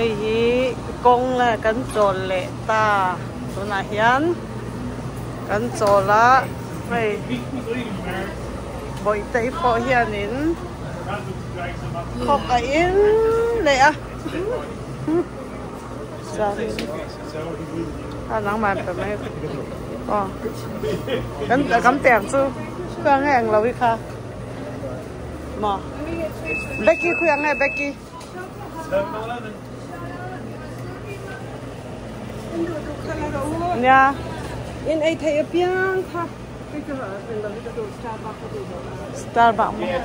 Hei hi kawng le kan chawl leh ta tunah hian kan chawl a hei bawihte i pawh hianin khawk a in leh a chuanin a nangmah pe mai aw kan kan pe ang chu khuang nge englo hi kha maw Becky khuang nge Becky. Nia. In ei thei apiang kha. Starbucks maw.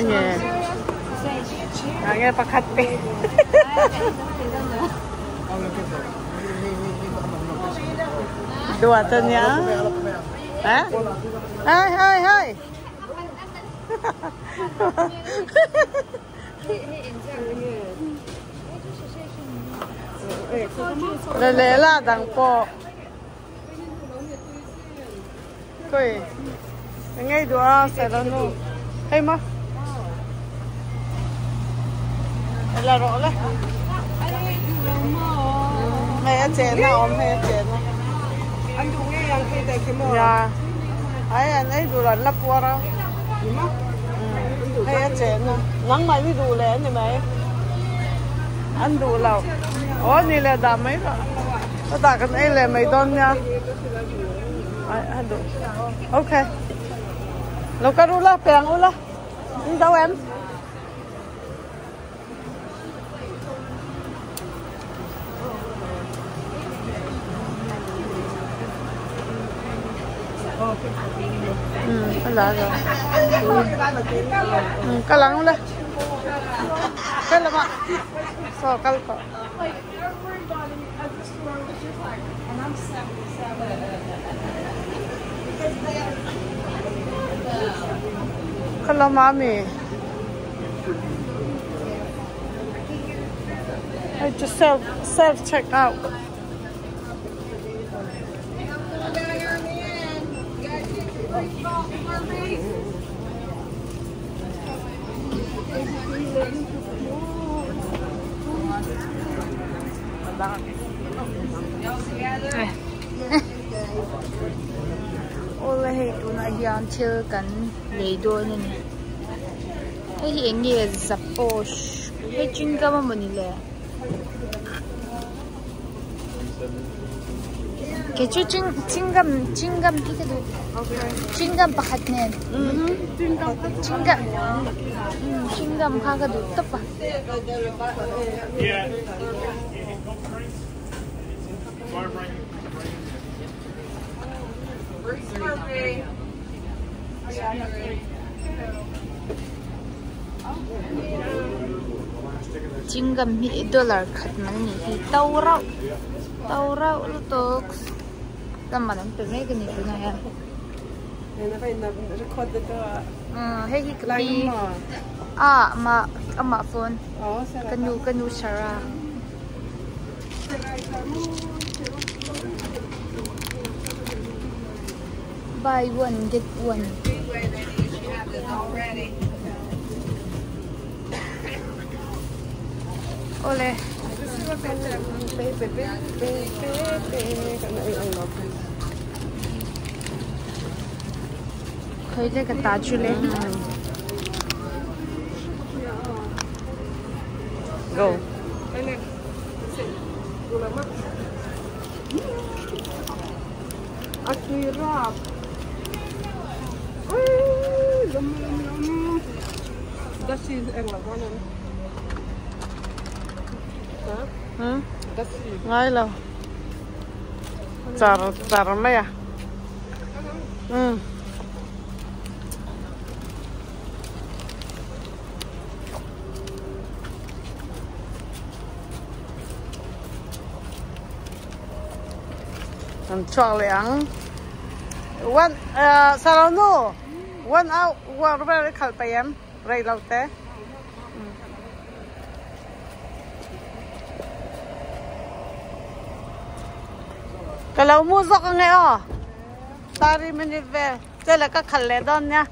Enge. Enge pakhat te. Duat a nia. Ha? Hey, hey, hey. Le le la dang pawh. Khawi engei duh a sailo nu hei maw la rawh le hei a chen a awm hei a chen a an duh ngei ang hei dai khi maw ya ai an ei duh lo an la puar a hei a chen a nangmah ni duh leh ani mai an duh lo aw ni leh dah mai rawh. Chutah kan ei leh mai dawn nia. Ai a duh. Okay. Lo kal ula peng ula. In zo em? Ka la lo. Ka lang ula. Ka lama. So kal tawh. Hello mami. I just self self check out. Awle hei tunah hian thil kan lei dawn a ni hei hi eng nge zaposh hei chewing gum a mawni le kei chu chewing gum chewing gum hi ka duh chewing gum pakhat nen chewing gum chewing gum kha ka duh tawp a. Chewing gum hi dollar khat man anih hi to rauh to rauh lutuk ka man an pe mek ani tunah hian hei hi ka pi ah amah amah phone ka nu ka nu Sarah. Buy one get one. Awle. Khawi le ka ta chu le. Go. Ngai lo. Char char mai a. Um. An chhuak leh ang. One uh, Sarano, one out, one vel i khalh peih em? Rei lo te. Ka lo mu zawk ange aw. 30 minute vel. Chela ka khal leh dawn nia.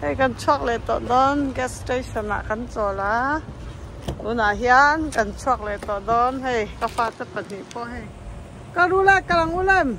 Hei kan chhuak leh tawh dawn gas station ah kan chawl a. Tunah hian kan chhuak leh tawh dawn hei ka fate pahnih pawh hei. Kal ru le kal ang u lem.